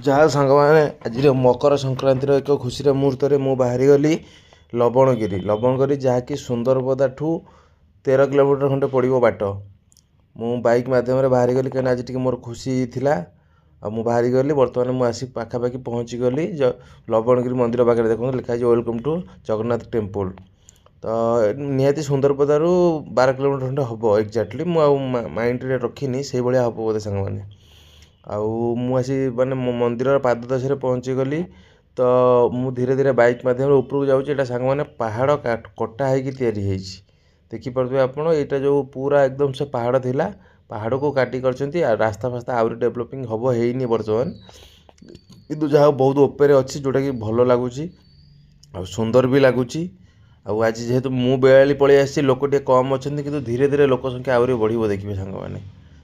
ଯାହା ସାଙ୍ଗମାନେ, ଆଜିର ମକର ସଂକ୍ରାନ୍ତିର ଏକ ଖୁସିର ମୁହୂର୍ତ୍ତରେ ମୁଁ ବାହାରିଗଲି ଲବଣଗିରି। ଲବଣଗିରି ଯାହାକି ସୁନ୍ଦରପଦାଠୁ 13 କିଲୋମିଟର ଖଣ୍ଡେ ପଡ଼ିବ ବାଟ। ମୁଁ ବାଇକ୍ ମାଧ୍ୟମରେ ବାହାରିଗଲି, କାହିଁକିନା ଆଜି ଟିକେ ମୋର ଖୁସି ଥିଲା ଆଉ ମୁଁ ବାହାରିଗଲି। ବର୍ତ୍ତମାନ ମୁଁ ଆସି ପାଖାପାଖି ପହଞ୍ଚିଗଲି ଲବଣଗିରି ମନ୍ଦିର ପାଖରେ। ଦେଖନ୍ତୁ, ଲେଖା ହେଇଛି welcome to Jagannath temple. ତ ନିହାତି ସୁନ୍ଦରପଦାରୁ 12 କିଲୋମିଟର ଖଣ୍ଡେ ହେବ। ଏକ୍ଜାକ୍ଟଲି ମୁଁ ଆଉ ମାଇଣ୍ଡରେ ରଖିନି, ସେଇଭଳିଆ ହେବ ବୋଧେ ସାଙ୍ଗମାନେ। ଆଉ ମୁଁ ଆସି ମାନେ ମୋ ମନ୍ଦିରର ପାଦଦେଶରେ ପହଞ୍ଚିଗଲି। ତ ମୁଁ ଧୀରେ ଧୀରେ ବାଇକ୍ ମାଧ୍ୟମରେ ଉପରକୁ ଯାଉଛି। ଏଇଟା ସାଙ୍ଗମାନେ ପାହାଡ଼ କଟା ହେଇକି ତିଆରି ହେଇଛି, ଦେଖିପାରୁଥିବେ ଆପଣ। ଏଇଟା ଯେଉଁ ପୁରା ଏକଦମ ସେ ପାହାଡ଼ ଥିଲା, ପାହାଡ଼କୁ କାଟି କରିଛନ୍ତି। ଆଉ ରାସ୍ତା ଫାସ୍ତା ଆହୁରି ଡେଭଲପିଂ ହେବ, ହେଇନି ବର୍ତ୍ତମାନ, କିନ୍ତୁ ଯାହା ହଉ ବହୁତ ଉପରେ ଅଛି, ଯେଉଁଟାକି ଭଲ ଲାଗୁଛି ଆଉ ସୁନ୍ଦର ବି ଲାଗୁଛି। ଆଉ ଆଜି ଯେହେତୁ ମୁଁ ବେଳାବେଳି ପଳେଇ ଆସିଛି, ଲୋକ ଟିକେ କମ୍ ଅଛନ୍ତି, କିନ୍ତୁ ଧୀରେ ଧୀରେ ଲୋକ ସଂଖ୍ୟା ଆହୁରି ବଢ଼ିବ, ଦେଖିବେ ସାଙ୍ଗମାନେ।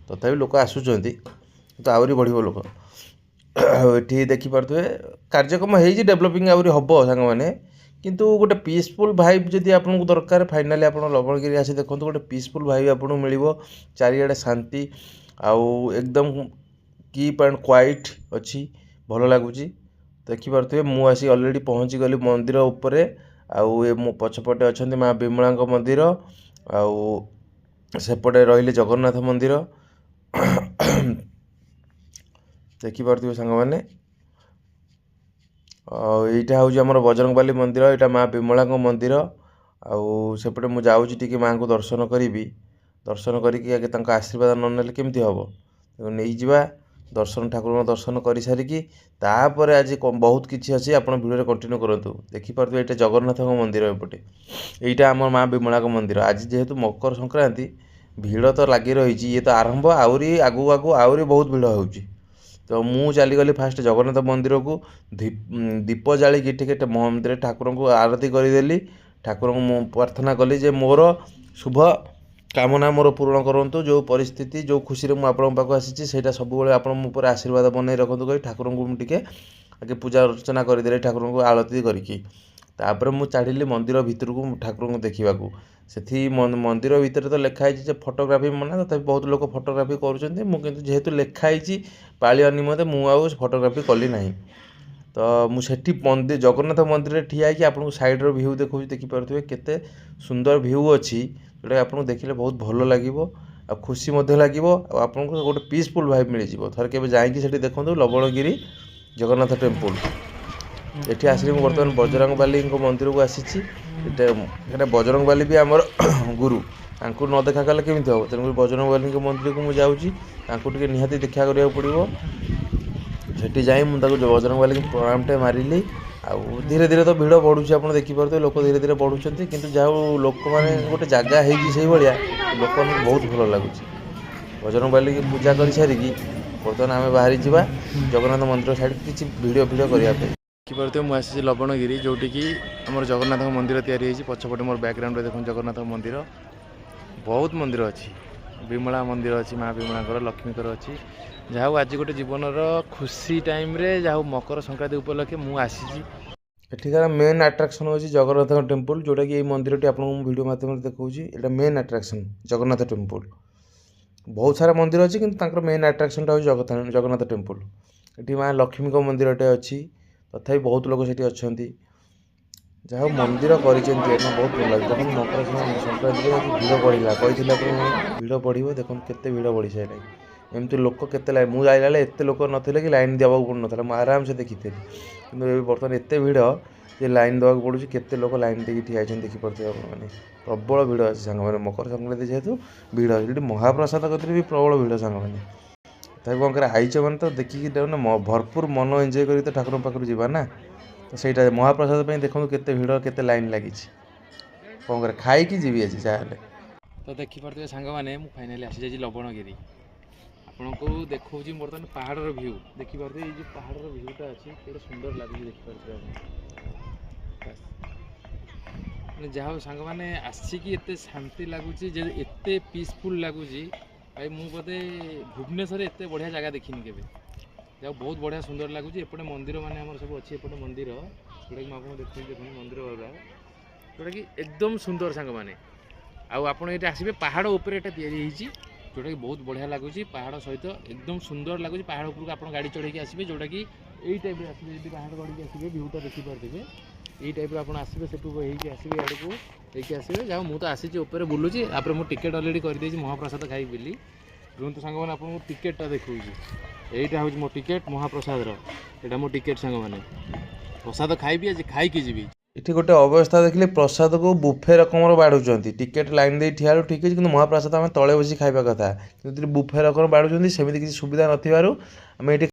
ତଥାପି ଲୋକ ଆସୁଛନ୍ତି, କିନ୍ତୁ ଆହୁରି ବଢ଼ିବ ଲୋକ। ଆଉ ଏଠି ଦେଖିପାରୁଥିବେ କାର୍ଯ୍ୟକ୍ରମ ହେଇଛି, ଡେଭଲପିଂ ଆହୁରି ହେବ ସାଙ୍ଗମାନେ। କିନ୍ତୁ ଗୋଟେ ପିସଫୁଲ୍ ଭାଇବ୍ ଯଦି ଆପଣଙ୍କୁ ଦରକାର, ଫାଇନାଲି ଆପଣ ଲବଣଗିରି ଆସି ଦେଖନ୍ତୁ, ଗୋଟେ ପିସଫୁଲ୍ ଭାଇବ୍ ଆପଣଙ୍କୁ ମିଳିବ। ଚାରିଆଡ଼େ ଶାନ୍ତି ଆଉ ଏକଦମ କିପ୍ ଆଣ୍ଡ କ୍ୱାଇଟ୍ ଅଛି, ଭଲ ଲାଗୁଛି। ଦେଖିପାରୁଥିବେ, ମୁଁ ଆସି ଅଲରେଡ଼ି ପହଞ୍ଚିଗଲି ମନ୍ଦିର ଉପରେ। ଆଉ ଏ ମୋ ପଛପଟେ ଅଛନ୍ତି ମା ବିମଳାଙ୍କ ମନ୍ଦିର, ଆଉ ସେପଟେ ରହିଲେ ଜଗନ୍ନାଥ ମନ୍ଦିର, ଦେଖିପାରୁଥିବେ ସାଙ୍ଗମାନେ। ଆଉ ଏଇଟା ହେଉଛି ଆମର ବଜରଙ୍ଗବାଲି ମନ୍ଦିର, ଏଇଟା ମା ବିମଳାଙ୍କ ମନ୍ଦିର। ଆଉ ସେପଟେ ମୁଁ ଯାଉଛି, ଟିକେ ମାଆଙ୍କୁ ଦର୍ଶନ କରିବି। ଦର୍ଶନ କରିକି ଆଗେ ତାଙ୍କ ଆଶୀର୍ବାଦ ନ ନେଲେ କେମିତି ହେବ? ତାକୁ ନେଇଯିବା ଦର୍ଶନ। ଠାକୁରଙ୍କ ଦର୍ଶନ କରିସାରିକି ତାପରେ ଆଜି ବହୁତ କିଛି ଅଛି, ଆପଣ ଭିଡ଼ିଓରେ କଣ୍ଟିନ୍ୟୁ କରନ୍ତୁ। ଦେଖିପାରୁଥିବେ, ଏଇଟା ଜଗନ୍ନାଥଙ୍କ ମନ୍ଦିର ଏପଟେ, ଏଇଟା ଆମ ମା ବିମଳାଙ୍କ ମନ୍ଦିର। ଆଜି ଯେହେତୁ ମକର ସଂକ୍ରାନ୍ତି, ଭିଡ଼ ତ ଲାଗି ରହିଛି। ଇଏ ତ ଆରମ୍ଭ, ଆହୁରି ଆଗକୁ ଆଗକୁ ଆହୁରି ବହୁତ ଭିଡ଼ ହେଉଛି। ତ ମୁଁ ଚାଲିଗଲି ଫାଷ୍ଟ ଜଗନ୍ନାଥ ମନ୍ଦିରକୁ, ଦୀପ ଜାଳିକି ଟିକେ ମନ୍ଦିରରେ ଠାକୁରଙ୍କୁ ଆରତି କରିଦେଲି। ଠାକୁରଙ୍କୁ ମୁଁ ପ୍ରାର୍ଥନା କଲି ଯେ ମୋର ଶୁଭ କାମନା ମୋର ପୂରଣ କରନ୍ତୁ, ଯେଉଁ ପରିସ୍ଥିତି, ଯେଉଁ ଖୁସିରେ ମୁଁ ଆପଣଙ୍କ ପାଖକୁ ଆସିଛି, ସେଇଟା ସବୁବେଳେ ଆପଣ ମୋ ଉପରେ ଆଶୀର୍ବାଦ ବନେଇ ରଖନ୍ତୁ କହି ଠାକୁରଙ୍କୁ ମୁଁ ଟିକେ ଆଗେ ପୂଜା ଅର୍ଚ୍ଚନା କରିଦେଲି ଠାକୁରଙ୍କୁ ଆଳତି କରିକି। ତାପରେ ମୁଁ ଚାଲିଲି ମନ୍ଦିର ଭିତରକୁ ଠାକୁରଙ୍କୁ ଦେଖିବାକୁ। ସେଠି ମନ୍ଦିର ଭିତରେ ତ ଲେଖା ହେଇଛି ଯେ ଫଟୋଗ୍ରାଫି ମନା, ତଥାପି ବହୁତ ଲୋକ ଫଟୋଗ୍ରାଫି କରୁଛନ୍ତି। ମୁଁ କିନ୍ତୁ ଯେହେତୁ ଲେଖା ହେଇଛି ପାଳିବା ନିମନ୍ତେ, ମୁଁ ଆଉ ଫଟୋଗ୍ରାଫି କଲି ନାହିଁ। ତ ମୁଁ ସେଠି ମନ୍ଦିର, ଜଗନ୍ନାଥ ମନ୍ଦିରରେ ଠିଆ ହେଇକି ଆପଣଙ୍କୁ ସାଇଡ଼୍ର ଭ୍ୟୁ ଦେଖାଉଛି। ଦେଖିପାରୁଥିବେ କେତେ ସୁନ୍ଦର ଭ୍ୟୁ ଅଛି, ଯେଉଁଟା ଆପଣଙ୍କୁ ଦେଖିଲେ ବହୁତ ଭଲ ଲାଗିବ ଆଉ ଖୁସି ମଧ୍ୟ ଲାଗିବ, ଆଉ ଆପଣଙ୍କୁ ଗୋଟେ ପିସଫୁଲ୍ ଭାଇବ୍ ମିଳିଯିବ। ଥରେ କେବେ ଯାଇକି ସେଠି ଦେଖନ୍ତୁ ଲବଣଗିରି ଜଗନ୍ନାଥ ଟେମ୍ପୁଲ୍। ଏଠି ଆସିଲି ମୁଁ ବର୍ତ୍ତମାନ ବଜରଙ୍ଗବାଲିଙ୍କ ମନ୍ଦିରକୁ ଆସିଛି। ଏଇଟା ବଜରଙ୍ଗବାଲି ବି ଆମର ଗୁରୁ, ତାଙ୍କୁ ନ ଦେଖା କଲେ କେମିତି ହେବ? ତେଣୁକରି ବଜରଙ୍ଗବାଲିଙ୍କ ମନ୍ଦିରକୁ ମୁଁ ଯାଉଛି, ତାଙ୍କୁ ଟିକେ ନିହାତି ଦେଖା କରିବାକୁ ପଡ଼ିବ। ସେଠି ଯାଇ ମୁଁ ତାକୁ ବଜରଙ୍ଗବାଲିଙ୍କୁ ପ୍ରଣାମଟେ ମାରିଲି। ଆଉ ଧୀରେ ଧୀରେ ତ ଭିଡ଼ ବଢ଼ୁଛି, ଆପଣ ଦେଖିପାରୁଥିବେ, ଲୋକ ଧୀରେ ଧୀରେ ବଢ଼ୁଛନ୍ତି। କିନ୍ତୁ ଯାହା ହଉ, ଲୋକମାନେ ଗୋଟେ ଜାଗା ହେଇଛି ସେଇଭଳିଆ, ଲୋକମାନଙ୍କୁ ବହୁତ ଭଲ ଲାଗୁଛି। ବଜରଙ୍ଗବାଲିକି ପୂଜା କରିସାରିକି ବର୍ତ୍ତମାନ ଆମେ ବାହାରି ଯିବା ଜଗନ୍ନାଥ ମନ୍ଦିର ସାଇଡ଼୍ କିଛି ଭିଡ଼ିଓ ଫିଡ଼ିଓ କରିବା ପାଇଁ। ଦେଖିପାରୁଥିବେ, ମୁଁ ଆସିଛି ଲବଣଗିରି, ଯେଉଁଠିକି ଆମର ଜଗନ୍ନାଥଙ୍କ ମନ୍ଦିର ତିଆରି ହେଇଛି। ପଛପଟେ ମୋର ବ୍ୟାକଗ୍ରାଉଣ୍ଡରେ ଦେଖନ୍ତୁ ଜଗନ୍ନାଥ ମନ୍ଦିର, ବହୁତ ମନ୍ଦିର ଅଛି। ବିମଳା ମନ୍ଦିର ଅଛି, ମା ବିମଳାଙ୍କର, ଲକ୍ଷ୍ମୀଙ୍କର ଅଛି। ଯାହା ହଉ, ଆଜି ଗୋଟେ ଜୀବନର ଖୁସି ଟାଇମ୍ରେ, ଯାହା ହଉ ମକର ସଂକ୍ରାନ୍ତି ଉପଲକ୍ଷେ ମୁଁ ଆସିଛି। ଏଠିକାର ମେନ୍ ଆଟ୍ରାକ୍ସନ୍ ହେଉଛି ଜଗନ୍ନାଥଙ୍କ ଟେମ୍ପୁଲ୍, ଯେଉଁଟାକି ଏଇ ମନ୍ଦିରଟି ଆପଣଙ୍କୁ ମୁଁ ଭିଡ଼ିଓ ମାଧ୍ୟମରେ ଦେଖାଉଛି। ଏଇଟା ମେନ୍ ଆଟ୍ରାକ୍ସନ୍ ଜଗନ୍ନାଥ ଟେମ୍ପୁଲ୍। ବହୁତ ସାରା ମନ୍ଦିର ଅଛି, କିନ୍ତୁ ତାଙ୍କର ମେନ୍ ଆଟ୍ରାକ୍ସନ୍ଟା ହେଉଛି ଜଗନ୍ନାଥ ଟେମ୍ପୁଲ୍। ଏଠି ମା ଲକ୍ଷ୍ମୀଙ୍କ ମନ୍ଦିରଟେ ଅଛି, ତଥାପି ବହୁତ ଲୋକ ସେଠି ଅଛନ୍ତି। ଯାହା ହଉ ମନ୍ଦିର କରିଛନ୍ତି ଏଠି, ବହୁତ ଭଲ ଲାଗୁଛି। ଦେଖନ୍ତୁ, ମକର ସଂକ୍ରାନ୍ତିରେ ଆଜି ଭିଡ଼ ବଢ଼ିଲା। କହିଥିଲେ ଆପଣଙ୍କୁ ଭିଡ଼ ବଢ଼ିବ, ଦେଖନ୍ତୁ କେତେ ଭିଡ଼ ବଢ଼ି ସାରିଲାଣି। ଏମିତି ଲୋକ କେତେ ଲାଇନ୍, ମୁଁ ଯାଇଲା ବେଳେ ଏତେ ଲୋକ ନଥିଲେ କି ଲାଇନ୍ ଦେବାକୁ ପଡ଼ୁନଥିଲା, ମୁଁ ଆରାମସେ ଦେଖିଥିଲି। କିନ୍ତୁ ଏବେ ବର୍ତ୍ତମାନ ଏତେ ଭିଡ଼ ଯେ ଲାଇନ୍ ଦେବାକୁ ପଡ଼ୁଛି। କେତେ ଲୋକ ଲାଇନ୍ ଦେଇକି ଠିଆ ହେଇଛନ୍ତି, ଦେଖିପାରୁଥିବେ ଆପଣମାନେ। ପ୍ରବଳ ଭିଡ଼ ଅଛି ସାଙ୍ଗମାନେ। ମକର ସଂକ୍ରାନ୍ତି ଯେହେତୁ ଭିଡ଼, ଏଠି ମହାପ୍ରସାଦ କତିରେ ବି ପ୍ରବଳ ଭିଡ଼ ସାଙ୍ଗମାନେ। ତଥାପି କ'ଣ କରିବା, ଆଇଛ ମାନେ ତ ଦେଖିକି ମାନେ ଭରପୁର ମନ ଏନ୍ଜୟ କରିକି ତ ଠାକୁରଙ୍କ ପାଖରୁ ଯିବା ନା। ତ ସେଇଟା ମହାପ୍ରସାଦ ପାଇଁ ଦେଖନ୍ତୁ କେତେ ଭିଡ଼, କେତେ ଲାଇନ୍ ଲାଗିଛି। କ'ଣ କରିବା, ଖାଇକି ଯିବି ଆଜି ଯାହାହେଲେ। ତ ଦେଖିପାରୁଥିବେ ସାଙ୍ଗମାନେ, ମୁଁ ଫାଇନାଲି ଆସିଯାଇଛି ଲବଣଗିରି। ଆପଣଙ୍କୁ ଦେଖାଉଛି ବର୍ତ୍ତମାନ ପାହାଡ଼ର ଭ୍ୟୁ। ଦେଖିପାରୁଥିବେ, ଏଇ ଯେଉଁ ପାହାଡ଼ର ଭ୍ୟୁଟା ଅଛି, କେତେ ସୁନ୍ଦର ଲାଗୁଛି, ଦେଖିପାରୁଥିବେ ଆପଣ। ବାସ୍, ମାନେ ଯାହା ହଉ ସାଙ୍ଗମାନେ, ଆସିକି ଏତେ ଶାନ୍ତି ଲାଗୁଛି ଯେ ଏତେ ପିସଫୁଲ୍ ଲାଗୁଛି ଭାଇ, ମୁଁ ବୋଧେ ଭୁବନେଶ୍ୱରରେ ଏତେ ବଢ଼ିଆ ଜାଗା ଦେଖିନି କେବେ। ଯାହା ହଉ, ବହୁତ ବଢ଼ିଆ ସୁନ୍ଦର ଲାଗୁଛି। ଏପଟେ ମନ୍ଦିର ମାନେ ଆମର ସବୁ ଅଛି, ଏପଟେ ମନ୍ଦିର ଯେଉଁଟାକି ମୁଁ ଆପଣଙ୍କୁ ଦେଖୁଛି। ଦେଖନ୍ତୁ ମନ୍ଦିର ଗୁଡ଼ା, ଯେଉଁଟାକି ଏକଦମ ସୁନ୍ଦର ସାଙ୍ଗମାନେ। ଆଉ ଆପଣ ଏଇଟା ଆସିବେ, ପାହାଡ଼ ଉପରେ ଏଇଟା ତିଆରି ହେଇଛି। ଯେଉଁଟାକି ବହୁତ ବଢ଼ିଆ ଲାଗୁଛି। ପାହାଡ଼ ସହିତ ଏକଦମ ସୁନ୍ଦର ଲାଗୁଛି। ପାହାଡ଼ ଉପରକୁ ଆପଣ ଗାଡ଼ି ଚଢ଼େଇକି ଆସିବେ, ଯେଉଁଟାକି ଏଇ ଟାଇପ୍ରେ ଆସିବେ। ଯଦି ପାହାଡ଼ ଚଢ଼ିକି ଆସିବେ, ଭିଉଟା ଦେଖିପାରୁଥିବେ। ଏଇ ଟାଇପ୍ର ଆପଣ ଆସିବେ, ସେଠୁ ହେଇକି ଆସିବେ, ଆଡ଼କୁ ହେଇକି ଆସିବେ। ଯାଉ, ମୁଁ ତ ଆସିଛି, ଉପରେ ବୁଲୁଛି। ତାପରେ ମୁଁ ଟିକେଟ୍ ଅଲରେଡ଼ି କରିଦେଇଛି ମହାପ୍ରସାଦ ଖାଇବି ବୋଲି। ରୁହନ୍ତୁ ସାଙ୍ଗମାନେ, ଆପଣଙ୍କୁ ଟିକେଟ୍ଟା ଦେଖାଉଛି। ଏଇଟା ହେଉଛି ମୋ ଟିକେଟ୍ ମହାପ୍ରସାଦର। ଏଇଟା ମୋ ଟିକେଟ୍ ସାଙ୍ଗମାନେ। ପ୍ରସାଦ ଖାଇବି ଆଜି, ଖାଇକି ଯିବି। ଏଠି ଗୋଟେ ଅବ୍ୟବସ୍ଥା ଦେଖିଲି, ପ୍ରସାଦକୁ ବୁଫେ ରକମର ବାଢ଼ୁଛନ୍ତି। ଟିକେଟ୍ ଲାଇନ୍ ଦେଇ ଠିଆ ହେଲୁ, ଠିକ୍ ଅଛି, କିନ୍ତୁ ମହାପ୍ରସାଦ ଆମେ ତଳେ ବସି ଖାଇବା କଥା, କିନ୍ତୁ ବୁଫେ ରକମ ବାଢ଼ୁଛନ୍ତି। ସେମିତି କିଛି ସୁବିଧା ନଥିବାରୁ ଆମେ ଏଠି